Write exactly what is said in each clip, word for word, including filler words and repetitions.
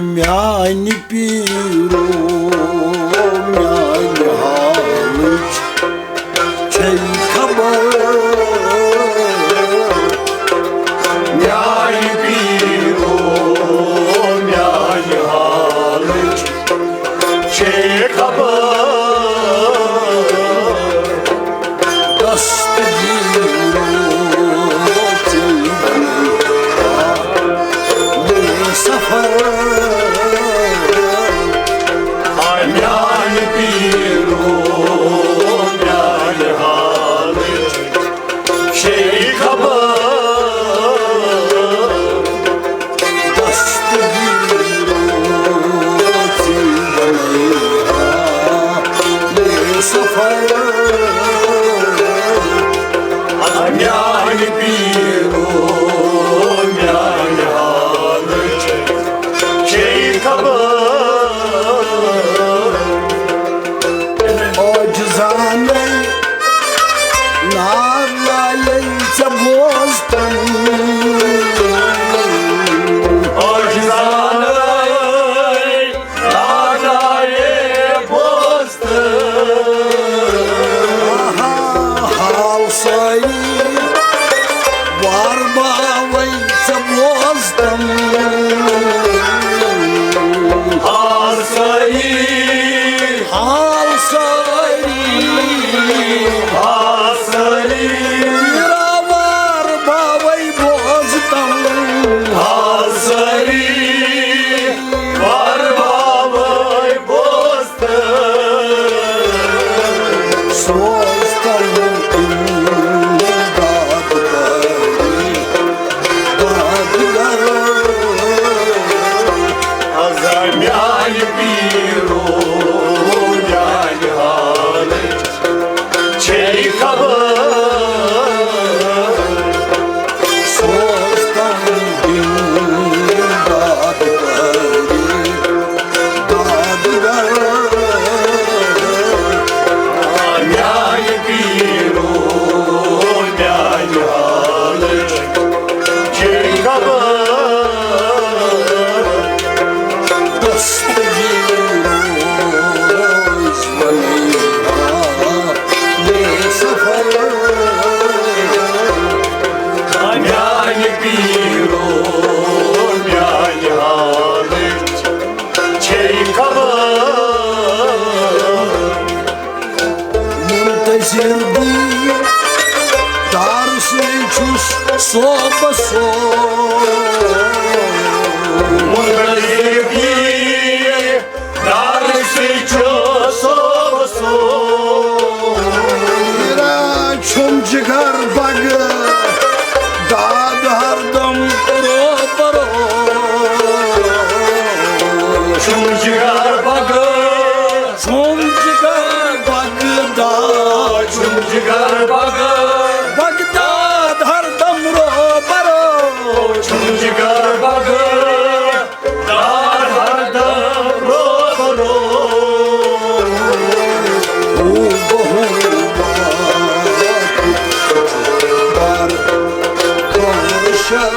میانہِ پیٖرو، میانہِ حالٕچ چھے خبر۔ میانہِ پیٖرو، میانہِ حالٕچ چھے خبر۔ دستگیٖرو، ژے بنٲوِتھ سفر۔ آے میانہِ پیٖرو، میانہِ حالٕچ چھے خبر۔ دستگیٖرو، ژے بنٲوِتھ سفر۔ میانہِ پیٖرو، میانہِ حالٕچ چھے خبر۔ عاجزانَے نالایے ژےٚ بوزتن۔ عاجزانَے نالایے بوزتن۔ آہا، حال سٲری وار باوَے ژےٚ بوزتن۔ حال سٲری، حال سٲری، حال سٲری۔ وار باوَے بوزتن۔ حال سٲری، وار باوَے بوزتن۔ سوز تَلہٕ اِمداد کَرِ دادگر۔ از میانہِ پیٖرو، میانہِ حالٕچ چھے خبر۔ سوز تَلہٕ اِمداد کَرِ دادگر۔ میانہِ پیٖرو، میانہِ حالٕچ چھے خبر۔ دستگیٖر روز وَنے بے سفر۔ میانہِ پیٖرو، میانہِ حالٕچ چھے خبر۔ منتظر بہٕ دارٕ سۭتۍ چھُس صوبہٕ صوب۔ منتظر بہٕ دارٕ سۭتۍ چھُس صوبہٕ صوب۔ میرا چھُم جگر بگ داد ہردم رو برو۔ چھُم جگر بگ، چھُم جگر بغداد، چھُم جگر بگ، بغداد ہردم رو برو۔ چھُم جگر بگ، داد ہردم رو برو۔ او بہو بار کار شر۔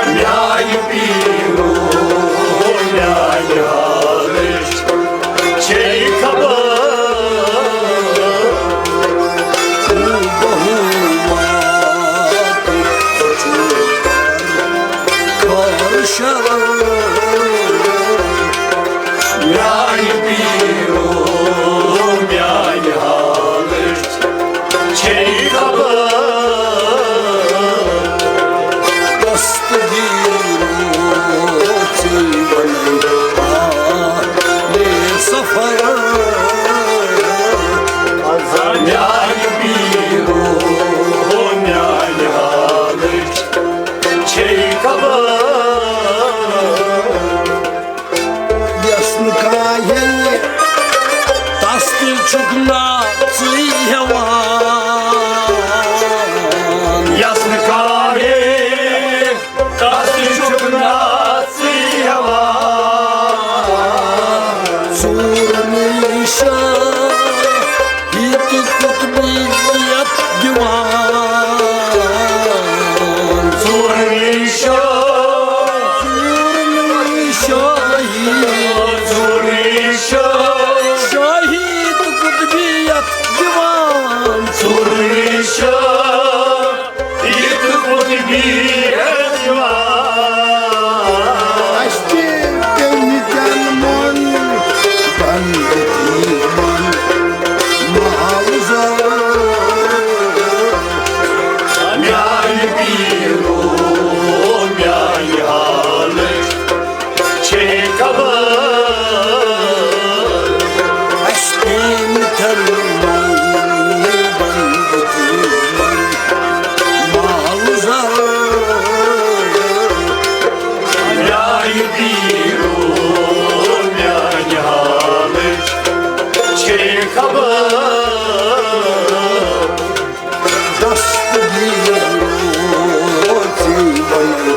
میانہِ پیٖرو، میانہِ حالٕچ چھے خبر۔ بہو واتُک کار شر۔ میانہِ پیٖرو، میانہِ حالٕچ چھے خبر۔ دستگیٖر ژے وَنَے آ بے سفر۔ میانہِ پیٖرو، میانہِ حالٕچ چھے خبر۔ یۄس نہٕ کانٛہہ ییٚلہِ پیٖرو میٛانہِ حالٕچ چھے خبر۔ دستگیٖر روزی وَنَن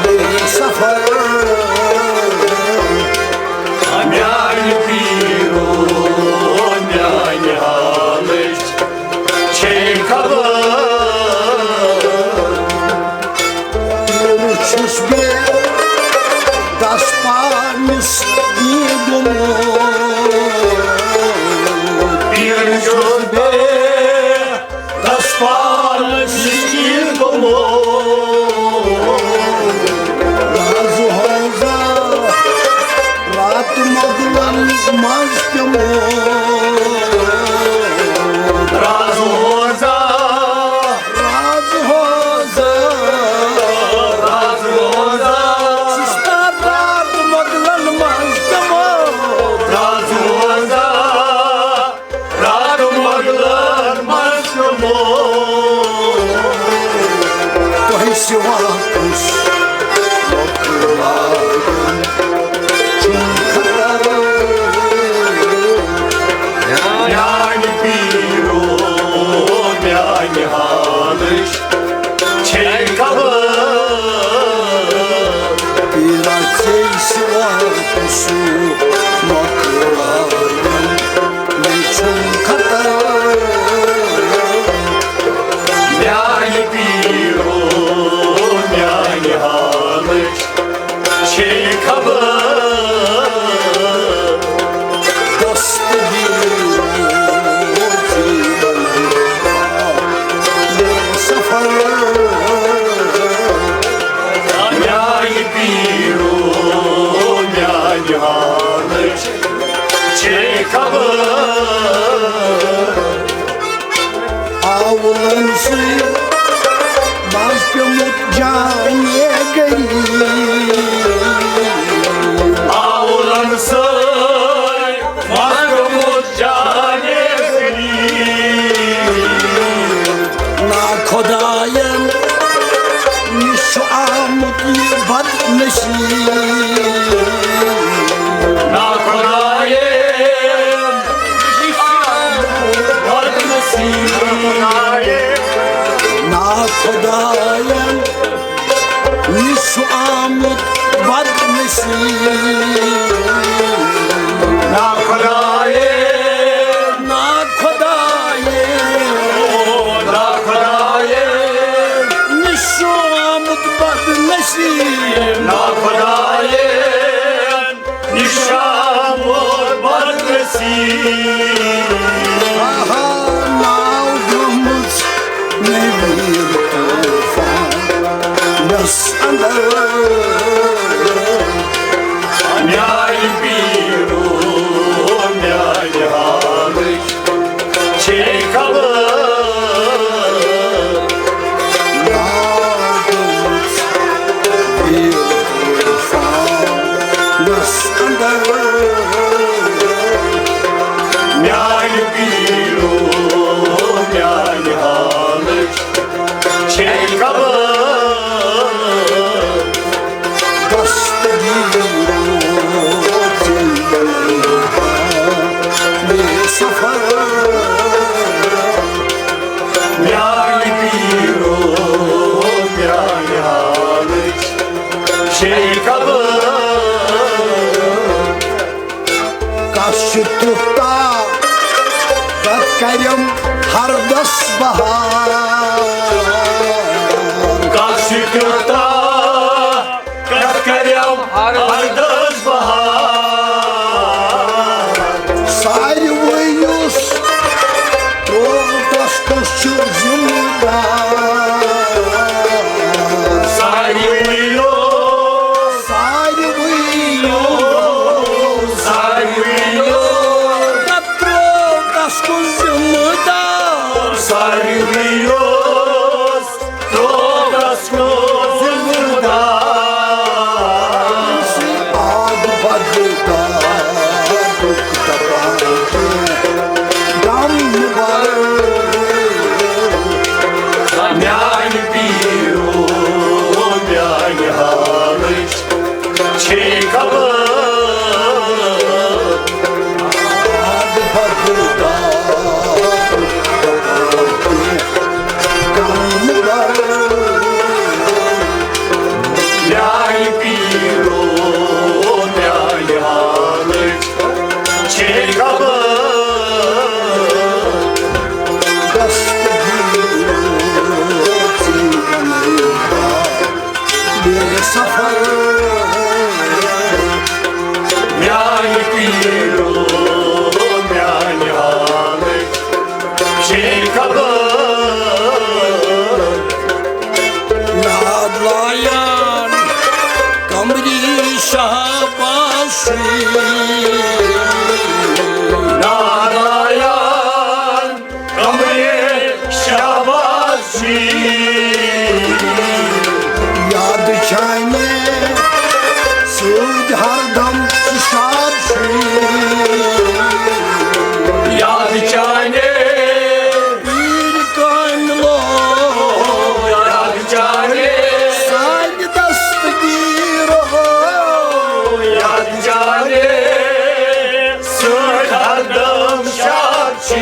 میٛٲنۍ سفر۔ میٛانہِ پیٖرو میٛانہِ حالٕچ چھے خبر۔ بہٕ چھُس بے دس پانس یی گوٚمُت۔ پیٖر چھُس بے دس پانس یی گوٚمُت۔ راز ہوزا رات مۄغلن منٛز پیوٚمُت۔ راز ہوزا، راز ہوزا، راز ہوزا، سُستا رات مۄغلن منٛز پیوٚمُت۔ راز ہوزا، رات مۄغلن منٛز پیوٚمُت۔ تۄہہِ سوا کُس مۄکلاوُن چھُم خطر۔ میٛانہِ پیٖرو میٛانہِ حالٕچ چھے خبر۔ پیٖرا ژے سوا کُس مۄکلاوُن مےٚ چھُم خطر۔ میٛانہِ پیٖرو میٛانہِ حالٕچ چھے خبر۔ دستگیٖر روزی وَنَن میٛٲنۍ سفر۔ میٛانہِ پیٖرو میٛانہِ حالٕچ چھے خبر۔ آولن سۭتۍ منٛز پیوٚمُت جانے غریب۔ آولن سۭتۍ منٛز پیوٚمُت جانے غریب۔ نا خۄداین نِش چھُ آمُت یہِ بدنصیب۔ نا خۄداین نا خۄداین نِش چھُ آمُت بدنصیب۔ نا خۄداین، نا خۄداین، نا خۄداین نِش چھُ آمُت بدنصیب۔ نا خۄداین نِش چھُ آمُت بدنصیب۔ آہا، ناو گوٚمُت نویٖر طوفانس اندر۔ میٛانہِ پیٖرو میٛانہِ حالٕچ چھے خبر۔ میٛانہِ پیٖرو میٛانہِ حالٕچ چھے خبر۔ دستگیٖر روزی میٛٲنۍ سفر۔ میٛانہِ پیٖرو میٛانہِ حالٕچ چھے خبر۔ کس چھُ تیُتھ تاپھ، تتھ کرٮ۪م ہردس بہار۔ کس چھُ تیُتھ تاپھ، تتھ کرٮ۪م ہردس بہار۔ ساروٕے یُس ترٛوو تس کُس چھُ ذمہٕ دار؟ ساروٕے یُس، ساروٕے یُس، ساروٕے یُس ترٛوو تس کُس ذمہٕ دار؟ ساروٕے یُس ترٛوو تس کُس ذمہٕ دار؟ شیخ ابا۔ میانہِ پیٖرو، میانہِ حالٕچ شیخ ابا۔ دستگیٖر ژےٚ بنٲوتھ بے سفر۔ میانہِ پیٖرو، میانہِ حالٕچ شیخ ابا۔ نادلایان قمری شہباز۔ نادلایان قمری شہباز۔ یاد چانہِ سۭتۍ ہردم شاد۔ یاد چانہِ پیٖر کاملو۔ یاد چانہِ سانہِ دستگیٖرو۔ یاد چانہِ سۭتۍ ہردم شاد۔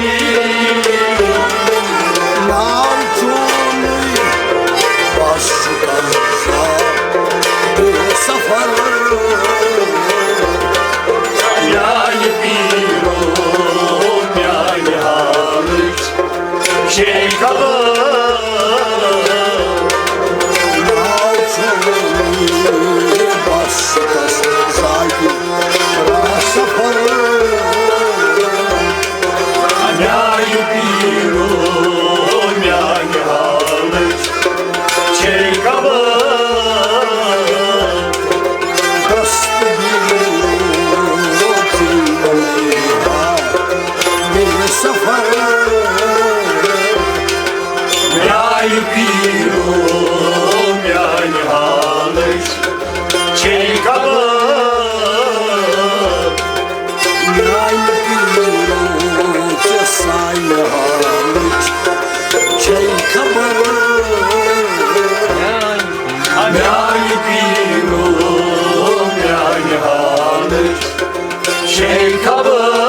ناو چونُے بس چھُ کران بے سفر۔ میانہِ پیٖرو، میانہِ حالٕچ شیخ ابا۔ ناو چونُے بس چھُ کران سفر۔ میانہِ پیٖرو، میانہِ حالٕچ شیخ ابا۔ دستگیٖر ژےٚ بنٲوتھ بے سفر۔ میانہِ پیٖرو، میانہِ حالٕچ شیخ ابا۔ میانہِ پیٖرو، ژےٚ سانہِ حالٕچ چھے خبر۔ میانہِ پیٖرو، میانہِ حالٕچ چھے خبر۔